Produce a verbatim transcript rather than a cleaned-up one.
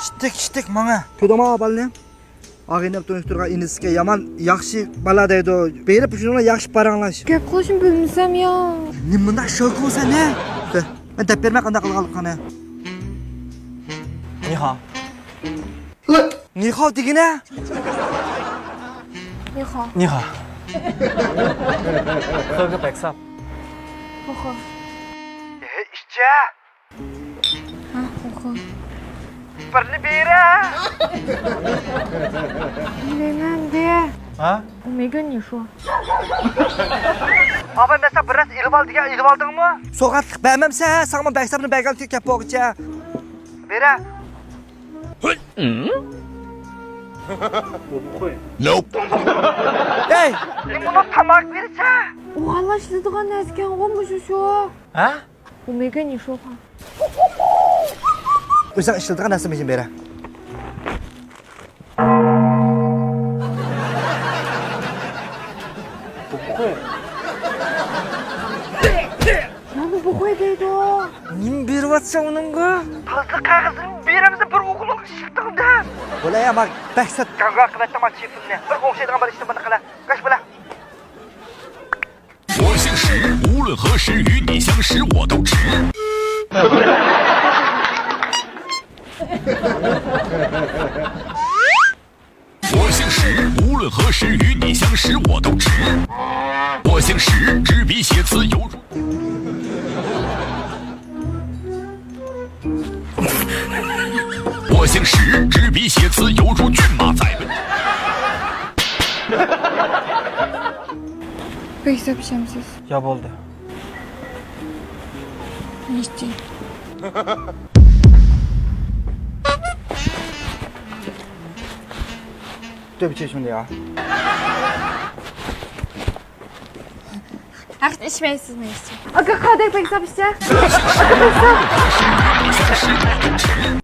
چىتتىك، چىتتىك ماڭا. كۆردۈڭمۇ بالىنى؟ ئاغىنەم تونۇشتۇرغان ئىنىسىكە يامان ياخشى بالا دەيدۇ. بېرىپ شۇنىڭ بىلەن ياخشى پاراڭلاش. گەپ قىلىشنى بىلمىسەم يا. نېمە مۇنداق شوكۇڭ سەن ھە؟ مەن دەپ بېرىمەن قانداق قىلغانلىقىنى. نىخاۋ. نىخاۋ دېگىنە؟ نىخاۋ. نىخاۋ. خېغې بەكساپ. خوخې. ئىچە. ھە، خوخې. بىرنى بېرە. نېمەندە؟ ھە؟ ئۇ مېگەن نېشۇ. ئاباي، مەن ساڭا بىر نەرسە ئېلىۋال دېگەن، ئېلىۋالدىڭمۇ؟ سوغاتلىق بەرمەمسەن، ھە؟ ساڭا بەكساپنى بەرگەن كەپ بولغۇچە. بېرە. Nope. ھەي! نېمە بولۇپ تاماق بېرىسەن؟ ئوغانلار ئىشلىتىدىغان نەرسىكەنغۇ مۇشۇ شۇ. ھە؟ بۇ مېگەن نېشۇ. ئۆزۈڭ ئىشلىتىدىغان نەرسە مېنى بېرە. مانا بۇ قوي دەيدۇ. نېمە بېرىۋاتسا ئۇنىڭغا؟ تازىلىق قەغىزىنى بېرەمسەن بىر ئوغلۇڭ ئىشلىتىڭدە. بولاي ئامان، بەك سەت. گاڭگا قىلىۋەتتىڭ مانا چېپىمنى. بىر ئوخشايدىغان بىر ئىشنى مانا قىلە. قاچ بولا. 我姓石，无论何时与你相识，我都值。我姓石，无论何时与你相识，我都值。我姓石，执笔写词犹如。我姓石，执笔写词犹如骏马在奔。 بەكساپ ئىچەمسىز؟ يا بولدى. نېمە ئۈچۈن؟ تۆبە چېچىمدى يا. ھەقىقەتەن ئىچمەيسىز، نېمە ئۈچۈن؟ ئاكا، قادەك بەكساپ ئىچە. ئاكا، بەكساپ.